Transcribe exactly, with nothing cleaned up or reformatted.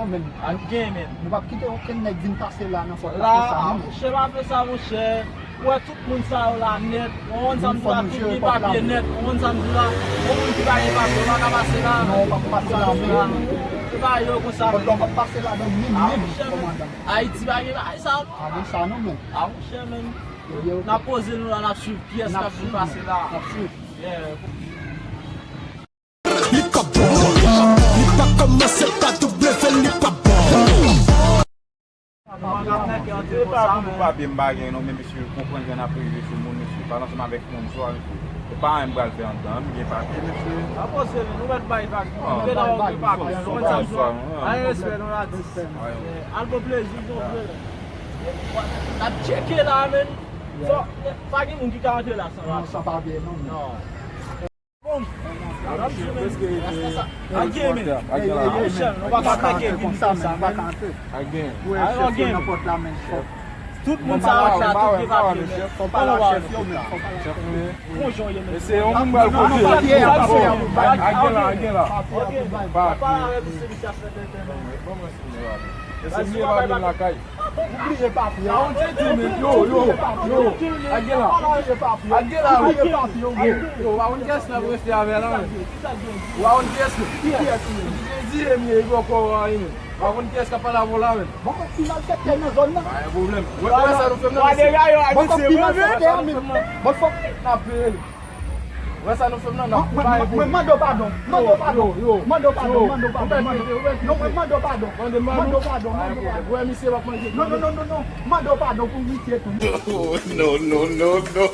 Men, ap gen, men. Nou p ap kite okenn nèg vin pase la nan fòt la konsa, non, men. Monchè, pa fè sa, monchè. Ou wè tout moun sa yo la nèt. Ou konn sa m di la, tout gen papye nèt. Ou konn sa m di la. Yon moun ki pa gen papye, ou pa ka pase la. Non, ou p ap pase la, men. Se pa yo konsa, men. Ou p ap pase la, non, menm, menm, kòmandan. Ayiti pa gen bagay sa, non. Pa gen sa, non, men. A, monchè, men. N ap poze nou la, n ap swiv kiyès k ap vin pase la. N ap swiv. Yeah. Li pa bon, li pa kòmanse pa W, li pa bon. Se pa pou nou pa byen, m pa gen non, men mesye, konprann jan n ap rive sou moun, mesye, pale ansanm avèk moun swa, mesye. Se pa anyen m pral fè anndan, m gen papye, mesye. Pa poze, men nou mèt bay vag. Nou gentan wè ou gen papye, nou konn sa nou fè. Ay, respè, nou la di. Al bon plezi, bon plezi. N ap tcheke la, men. Pa gen moun ki ka antre la san papye. Non, san papye, non, men. Non. Bon, ap gen, men. Ey, ey, ey, men. Ey, ey, ey, men. Ou pa ka antre konsa, men. Ou pa ka antre. Ou wè chèf yo nan pòt la, men. Tout moun sa yo la, tout gen papye, men. Fò pale ak chèf yo, men. Fò pale ak chèf yo. Bon jan w ye, men. Mesye, yon moun pral kote. Papye a pou bay. Al gen la, al gen la. Papye a pou bay. Papye. Pale avè misye, misye ap fè tenten, men. Mesye, m ye pa vin lakay. Ou bliye papye a. Pa yon tenten, men. Yo, yo, yo. Al gen la. Ou bliye papye. Al gen la. Ou bliye papye, wi. Yo, pa yon kès la pou rete avè la, men. Ou pa yon kès la. Kiyès ou ye? Di, di, di, di, di, di, men. Pa konn kiyès k ap pale avè w la, men. Bon, kòk pi malfektè nan zòn nan. Pa gen pwoblèm. Wè, wè sa nou fè m nan, mesye. Bon, kòk pi malfektè a, men. Bon, fòk n ap peye li. Wè sa nou fè m nan, n ap peye. Mwen, mwen, mande w padon. Mande w padon. Mande w padon, mande w padon, mande w padon. Non, mwen mande w padon. Mande w padon, mande w padon. Wè, misye p ap manje. Non, non, non, non, non. Mande w padon pou misye tou. Oh, no, no, no, no.